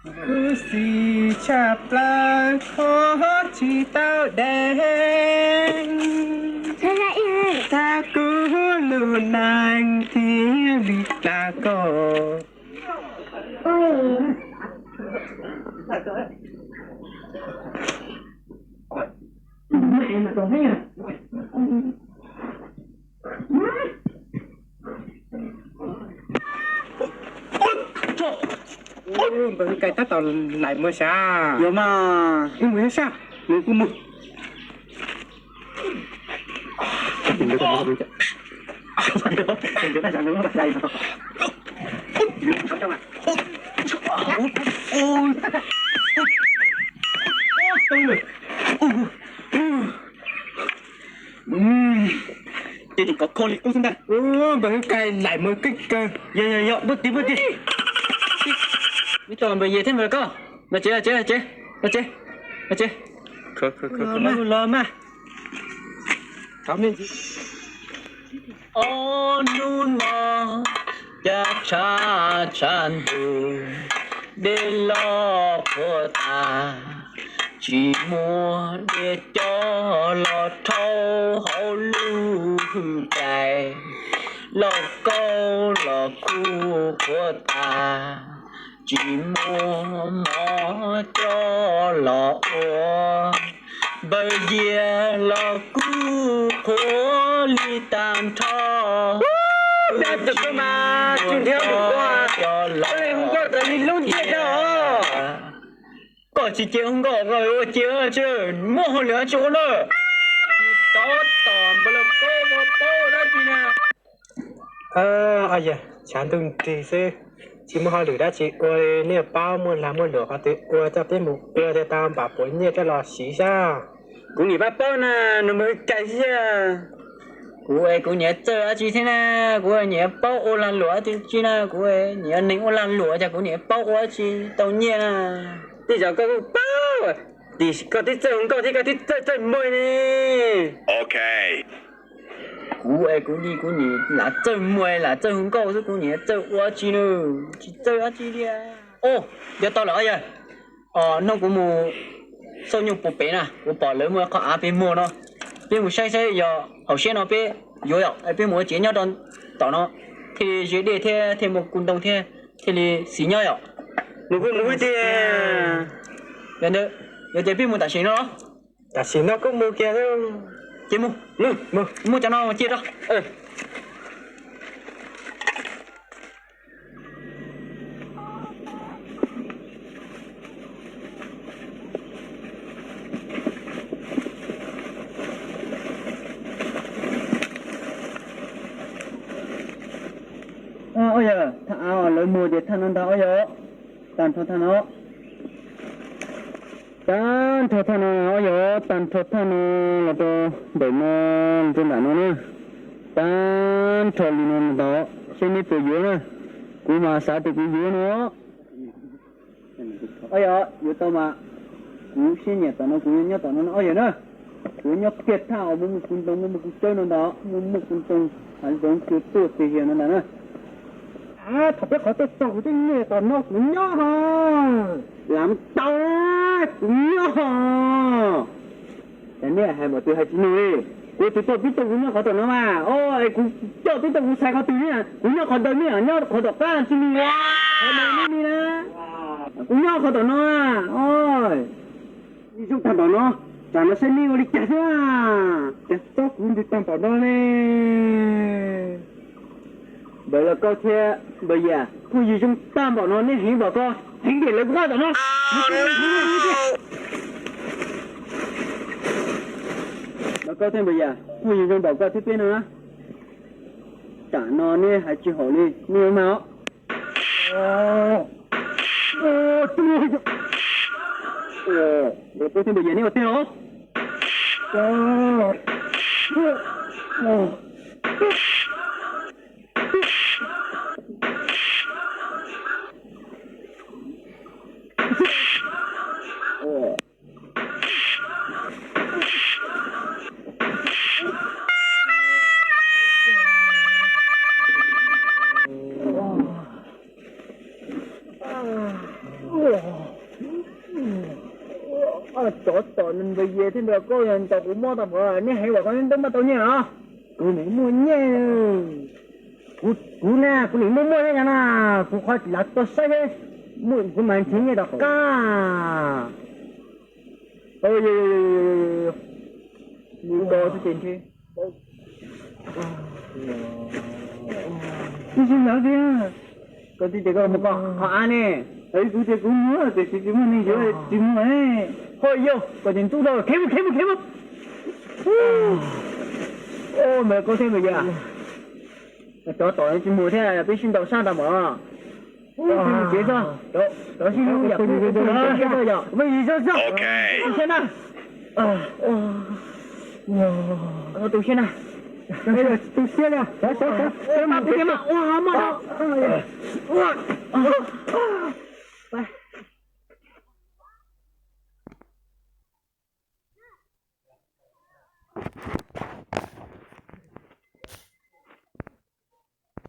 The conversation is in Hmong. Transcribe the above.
Kuv xis tshaj plaws kho tsis tau deev, tag kuv lub neej thiaj li tas koj. Npawg Kais tab tom laim muag sas. Yuav mas, wb mus sab, mus kuj mus. Ces tseem kov kho li ub xwb ntag. Npawg Kais laim muag kawg kawg. Yog yog yog, npuaj ti npuaj ti. Ib tog npawg Yias thiab npawg Lauj Kaub, los tsev los tsev los tsev los tsev los tsev. Los mas. Ob hnub no cas tshav tshav ntuj, dej los qhuav tas, tsis muaj dej coj los rhaub hauv lub hwj chais, lauj kaub los kuj qhuav tas, tsis muaj mov coj los ua, npawg Yias los kuj qhuav li tag nrho. Koj tsis ces hu nkauj, koj ua ces muaj hauj lwm dab tsi ua na? Tsov tom npawg Lauj Kaub ua paub dab tsi na. Yog tshav ntuj nrig xwb, tsis muaj hauj lwm dab tsi ua li. Nej paub muaj lag muaj luam qhov twg ua coj peb mus ua thiaj tau npam puav nyiaj coj los siv sab. Kuv niam pab paub na, nws mus hwj cais xwb. Kuv es kuv niam txawj dab tsi thiab na, kuv niam paub ua lag luam dab tsi na, kuv niam neeg ua lag luam cas kuv niam paub ua dab tsi tau nyiaj na. Tej zaum koj kuj paub, tiam sis koj twb txawj hu nkauj thiab koj twb txawj txawj muag ne. Kuv es kuv li kuv niam lam txawj muag lam txawj hu nkauj xwb, kuv niam txawj ua dab tsi na, tsis txawj dab tsi li. Os, yog tau lawm yog, hnub kuv mus xauj nyuj puag pem na, kuv pom lawv muaj qhov av pem muag no, peb mus saib saib yog hauv siab no peb yuav yom, peb mus ua tsev nyob rau tom no, thiaj li ze dej thiab thiaj muaj ku ntoo thiab thiaj li xis nyob yom. Mus kuj mus tiag. Yog ntawd, yog tias peb mus tam sim no los? Tam sim no kuj mus kiag. Ces mus, mus, muab cov no cia rau. Ob yawg, thaj av lawv muag ces thaj no ntag ob yawg. Tag nrho thaj no, tag nrho thaj no ob yawg, tag nrho thaj no los rau ntawm no, los rau nram no na. Tag nrho li no ntag, seb neb puas yuav na. Kuv mas xav tias kuv yuav no. Ob yawg, yuav tau mas kuv siab nyiam tom no, kuv yuav nyob tom no no ob yawg na. Kuv yuav nyob kiag thaj uas muaj muaj ku ntoo muaj muaj ku tsawb no ntag, muaj muaj ku ntoo hav zoov cua tuaj tiag tiag no ntag na. Thaum peb qhov tuaj txog kuv twb nyiam tom no kuv nyob ho. Lam tau, kuv nyob ho. Cas nej hais npaum twg hais tsis mloog li. Kuv twb tuaj pib tuaj kuv nyob qhov tom no mas, o, kuv coj pib tuaj kuv xaiv qhov twg ne, kuv nyob qhov ntawd ne, nyob qhov tom qab tsis li, qhov ntawd ne li na. Kuv nyob qhov tom no, o, zoo tag npaum no, tsam no saib nej ua li cas xwb. Cas tsob kuv ntws tag npaum no li. Npawg Lauj Kaub thiab npawg Yias, phooj ywg zoo tag npaum no nej heev npaum ko, heev tiag lawv kuv qab tom no. Lauj Kaub thiab npawg Yias, phooj ywg zoo npaum ko thiab peb no na. Tsam no nej hais tsis haum li, nej yuav mag os. Lauj Kaub thiab npawg Yias nej ua tiag los? Tsov tom nws npawg Yias thiab nrog koj ntaus kuv mob tau pom, nej heev vam koj neb ntuj maj tau nyiaj los? Kuv nim muaj nyiaj, kuv na kuv nim muaj muaj thiab no na, kuv qhov tsis lav tuaj saib thiab, kuv mas nrhiav nyiaj rov qab. Nws ko xwb ces nrhiav. Tib si ntawd tiag. Koj tib tias koj mus koj qhov av ne. Kuv tias kuv mus tiam sis tsis muaj neeg yuav tsis mus. Ho yog koj ces ntxub dhau, khiav mus khiav mus khiav mus. Ub, mas koj thiab mas yog tsov tom tsis mus thiab, peb sib ntaus sab nrad mas. Ub, mus tsev txog, rov sib hlub yom, tus siab na. Tus siab na. Tus siab na. Pab kuv thiab mas, ua maj no.